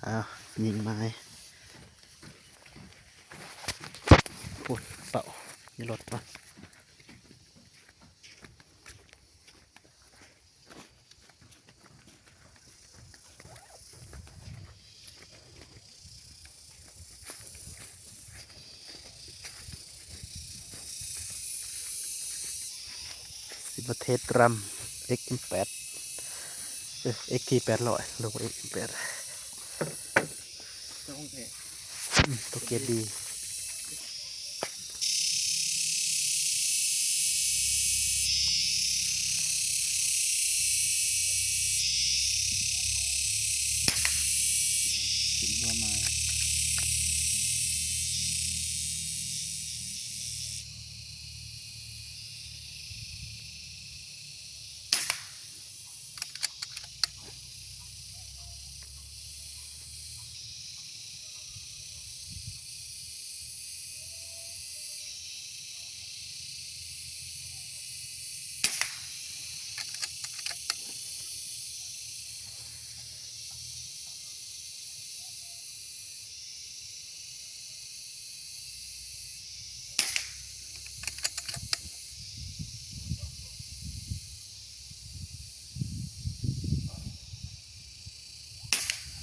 ອ້າວ ຍິງໄມ້ ໂອ້ຍ ເປົ້າ ຢູ່ລົດປະ. ຊິມາເທດຣຳ ເອັກເອັມແປດ ເອີ ເອັກທີແປດຮ້ອຍ ລົງເອັກເອັມແປດ ຂອງແທ້ ອືມ ໂຕເກດດີ. ເປັນຫົວມາ.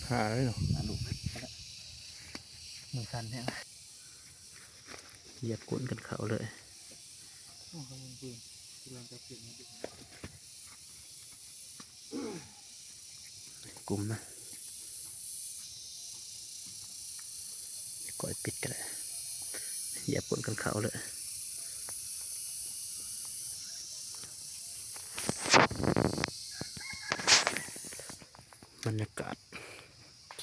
ຫາເລີຍເນາະ ຫາລູກ ມືສັ່ນແຮງ ຢຽບກົ້ນກັນເຂົ້າເລີຍ. ໂອ້ ມັນເປື້ອນ ເປື້ອນຈາກເກັບມາ. ກຸມນະ ຂ້ອຍປິດກໍໄດ້ ຢຽບກົ້ນກັນເຂົ້າເລີຍ. ບັນຍາກາດ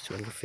ສວນກາເຟ.